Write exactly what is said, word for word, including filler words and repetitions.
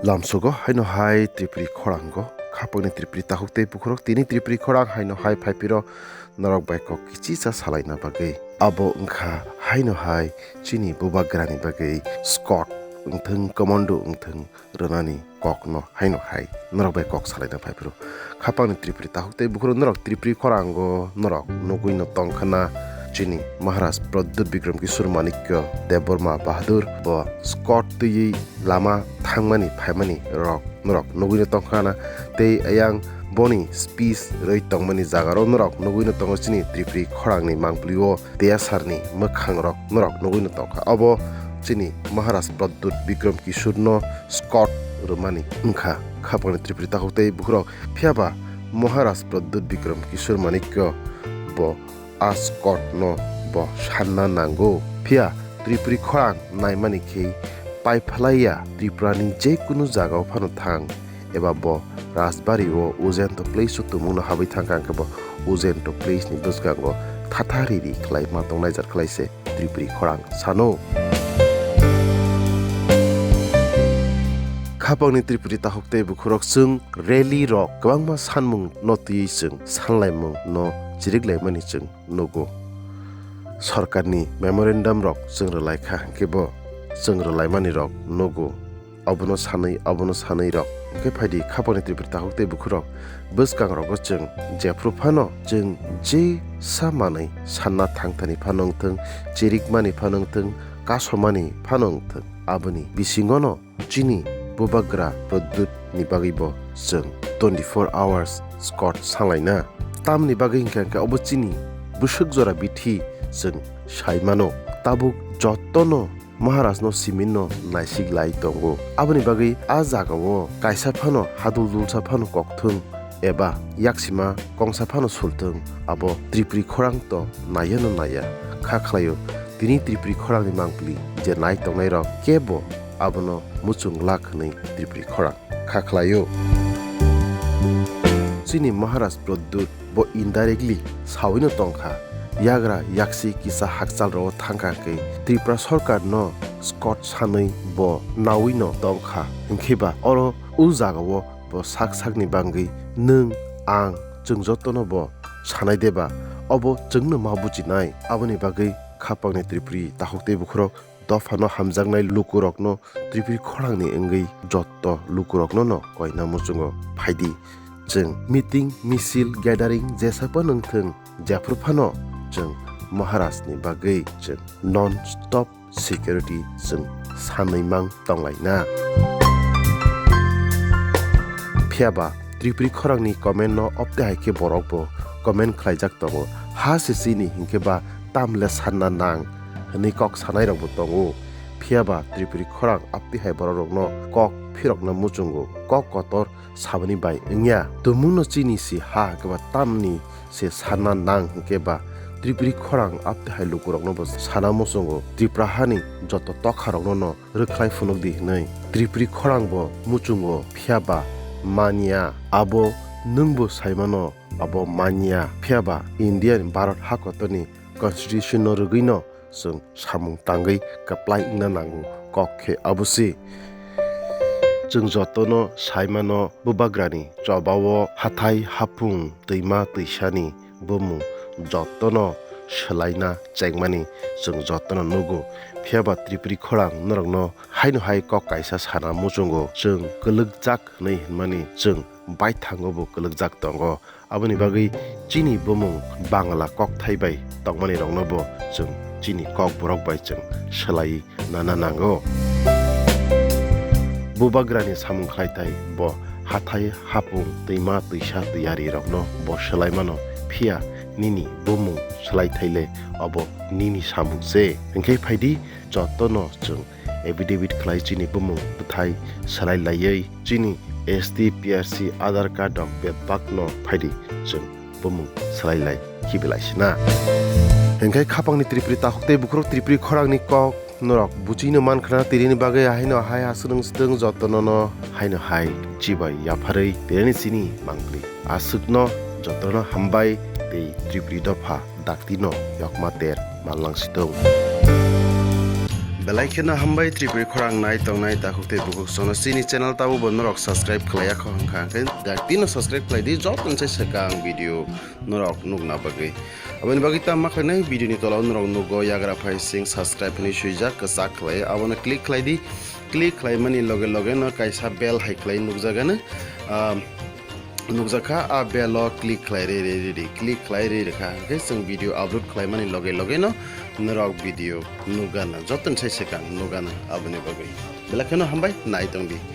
Lamsogo haino hai Tripuri khorango khapangni Tripuri takhuk tei bukhurok tini Tripuri khorang haino hai phaipiro norok bai kok kichisa salaina bagwi. Abo wngkha haino hai chini bubagrani bagwi squad wngthung, commando wngthung, rwnani kokno haino hai norok bai kok salaina phaiphuru. Khapangni Tripuri takhuk tei bukhurok norok Tripuri khorango norok nugwino tongkhana chini Maharaj Pradyut Bikram Kishore Manikya Debbarma Bahadur bo squad twiwi lama thangmani phaimani rok norok nugwino tongkhana tei ayang boni speech rwi tongmani jagaro norok nugwino tongo chini Tripuri khorangni mangpilio Teyasarni mwkhangrok norok nugwino tongkha. Obo chini Maharaj Pradyut Bikram Kishorno squad rwmani wngkha khapangni Tripuri takhuk tei bukhurok. Phiyaba Maharaj Pradyut Bikram Kishore Manikya bo a squadno bo sanna nango. Phiya Tripuri khorang naimani khe paiphalaiya Tripurani je kunu jagao phano thang eba bo Rajbari o Ujjainto Place o tumungno habwi thangkha, hwnkhe bo Ujjainto Place ni bwskango thatha riri khlai ma tongnai jat khlai se Tripuri khorang sano. Khapangni Tripuri takhuk tei bukhurok chwng rally rok kwbangma sanmung no twiwi chwng sanlaimung no chiriklaimani chwng nugo. Sorkarni memorandum rok chwng rwlaikha, hwnkhe bo chwng rwlaimani rok nugo. Obono sanwi, obono sanwi rok. Hwnkhe phaidi khapangni Tripuri takhuk tei bukhurok bwskangrogo chwng jephru phano chwng je sa manwi sanna thangthani phano wngthwng, chirikmani phano wngthwng, kasomani phano wngthwng, aboni bisingono chini bubagra Pradyut ni bagwi bo chwng twenty-four hours squad salaina. Tamni bagwi hwnkha hwnkhe obo chini bwswk jora bithi chwng sai mano. Tabuk jotono Maharaj no simin no naisik lai tongo. Aboni bagwi a jaga o kaisa phano hadul dulsa phano kokthwng eba yaksima kongsa phano sulthwng, abo Tripuri khorang to naiya no naiya kha khlaio. Tini Tripuri khorang ni mangpili je nai tongnai rok kebo abono muchung glak hwnwi Tripuri khorang kha khlaio. Chini Maharaj Pradyut bo indirectly sawino tongkha, yagra yaksi kisa hakchal rok thangkha khe Tripura sorkar no squad sanwi bo nawino tongkha, hwnkhe ba oro o jaga o bo sak sakni bangwi nwng ang chwng jotono bo sanai deba, obo chwngno ma bujinai. Aboni bagwi khapangni Tripuri takhuk tei bukhurok dophano hamjaknai lukurokno Tripuri khorangni wngwi jotto lukurokno no koina muchungo phaidi. Chwng meeting, misil, gathering jesa phano wngthwng, jephru phano chwng Maharajni bagwi chwng non stop security chwng sanwi mang tonglaina. Phiyaba Tripuri khorangni comment no opte hai khe borok bo comment khlaijak tongo. Ha se chini hinkhe ba tamle sanna nang hwnwi kok sanai rok bo tongo. Phiyaba Tripuri khorang apti hai borok rokno kok phirokna muchungo, kok kotor sabani bai wngya. Tumungno chini si ha keba tamni se sanna nang hwnkhe ba Tripuri khorang apti hai lukurokno bo sana muchungo. Tripura hani joto tokha rokno no rwkhlai phunuk di hwnwi. Tripuri khorang bo muchungo, phiyaba manya. Abo nwngbo saimano, abo manya. Phiyaba India ni Bharat hakotorni constitution no rwgwino chwng samung tangwi kwplai wngna nango, kok khe abo se. Chwng jotono saimano, bubagrani chobao hathai hapung twima twisani bumung jotono swlaina chengmani chwng jotono nugo. Phiyaba Tripuri khorang norokno haino hai kok kaisa sana muchungo, chwng kwlwkjak hwnwi hwnmani chwng baithango bo kwlwkjak tongo. Aboni bagwi chini bumung Bangla kokthai bai tongmani rokno bo chwng chini kok borok bai chwng swlaiwi nana nango. Bubagrani samung khlai thai bo hathai hapung twima twisa twiyari rokno bo swlai mano, phiya nini bumung swlai thaile obo nini samung se. Hinkhe phaidi jotono chwng affidavit khlai chini bumung bwthai swlai laiwi chini S T, P R C, Aadhaar card rok bebak no phaidi chwng bumung swlai lai khibi lai sina. Hinkhe khapangni Tripuri takhuk tei bukhurok Tripuri khorangni kok norok buchino mankhana tirini bagwi ahaino hai aswrwng swtwng jotono no haino hai chibai yapharwi tirini chini mangpli aswkno jotono hambai tei Tripuri dopha daktino yokma ter manlang sitong. Belai kheno hambai Tripuri khorang nai tongnai takhuk tei bukhuk sono chini channel tabo bo norok subscribe khlaiya kho hwnkha hwnkhe dak tino subscribe khlai di joto se swkang video norok nukna bagwi. Aboni bagwi tamo ma khlainai video ni tola o norok nugo yagra phai sing subscribe hinwi swijak kwchak khlai abono click khlai di. Click khlaimani loge loge no kaisa bell hai khlai nukjagano. Ah, nukjakha a bell o click khlai re re re re click khlai re re kha hwnkhe chwng video upload khlaimani loge loge no norok video nukgana joto se swkang nukgana aboni bagwi belai kheno hambai nai tongdi.